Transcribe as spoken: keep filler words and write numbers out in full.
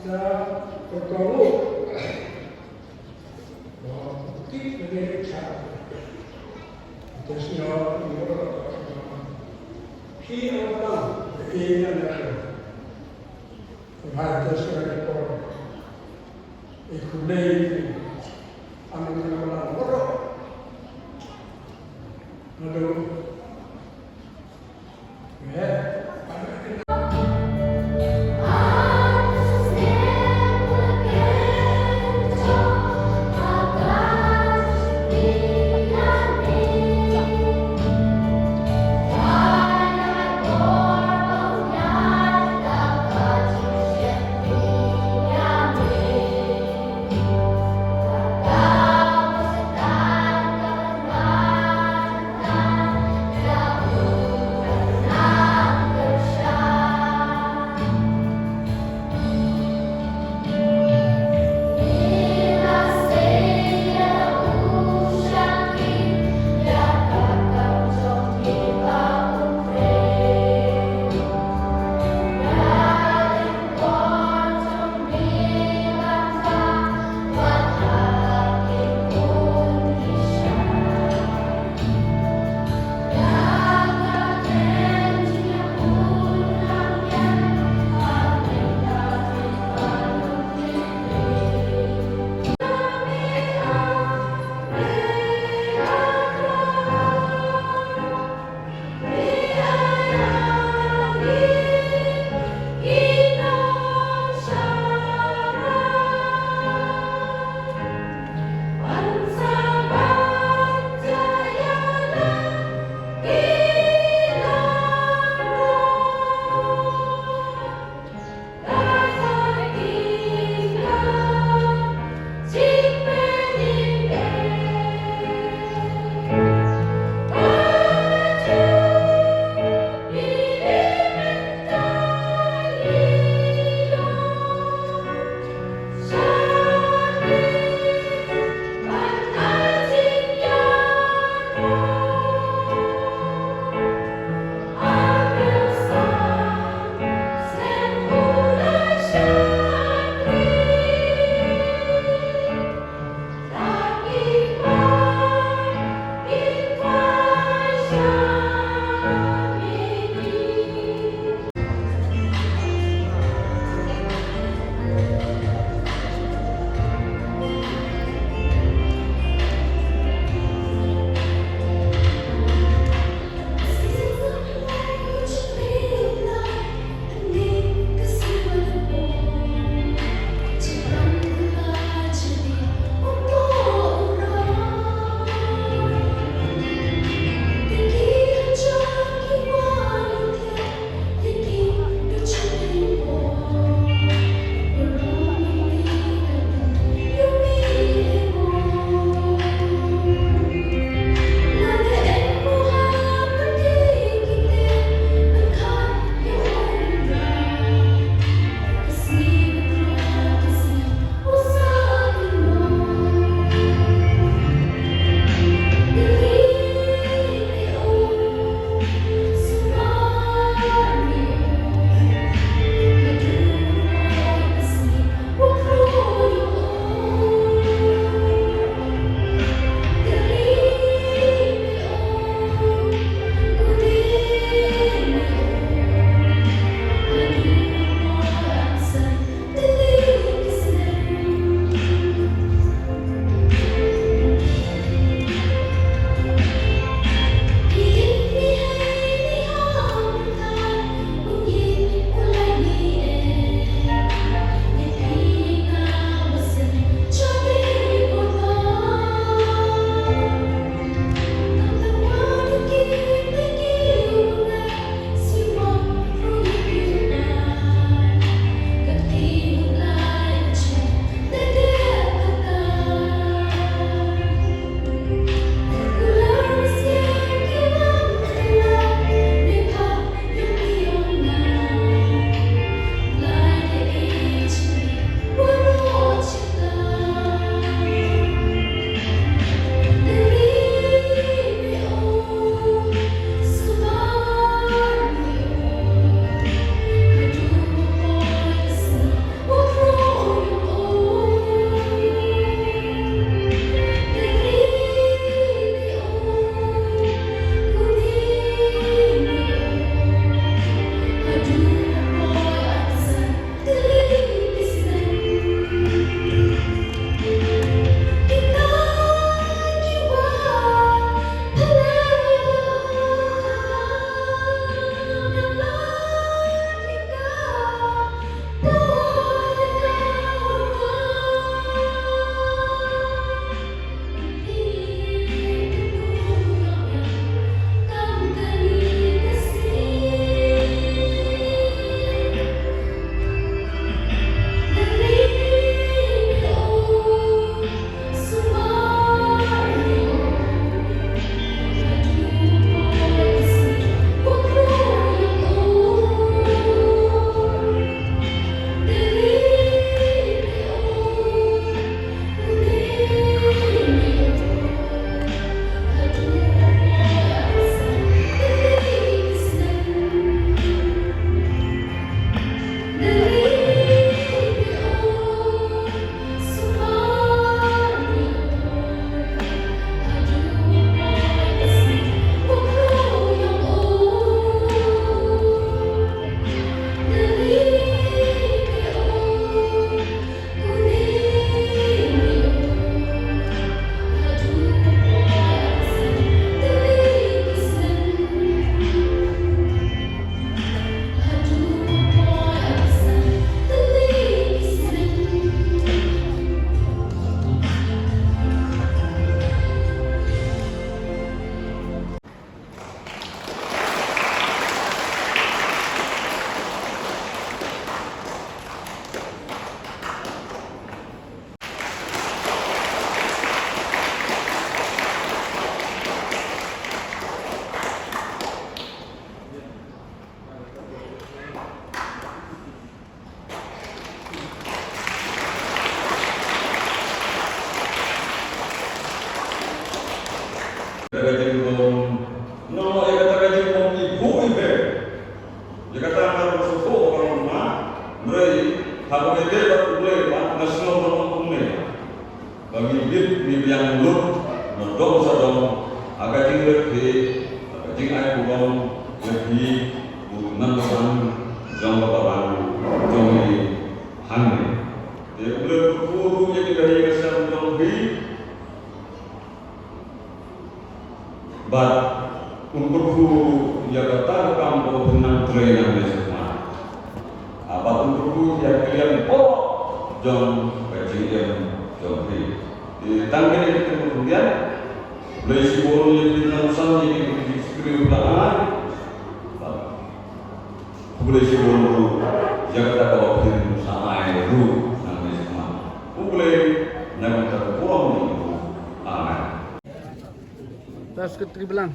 Ka kong u. Ba ki ba ne cha. Te sñiaw u ro. Ki ang ta. Ki ang ta. Hai te sñiaw ko. I khulei. Ang ta na ro. Nado. Ba ngi bit ngi biang lut na dong sa dong ha ka jingrep hi, ha ka jingai burom ïa phi u nongsan jong ka balang jong ngi hangne. Te U Blei u kyrkhu ruh ïa ki bahaïing sem jong phi. Bad un kyrkhu ïa kata ka kam ba phin nang trei nangne shakhmat. Ah, bad un kyrkhu ïa ka liang bor jong ka jingim jong phi. Te tang kane ka ktien khyndiat. Khublei shibun ïa phi nongsan ïa ki jingshakri ba la ai. Bad khublei shibun ruh ïa kata kaba phin sa ai ruh nangne shakhmat. U Blei un nang ïa ka burom ruh. Amen. Tras ke Triblang.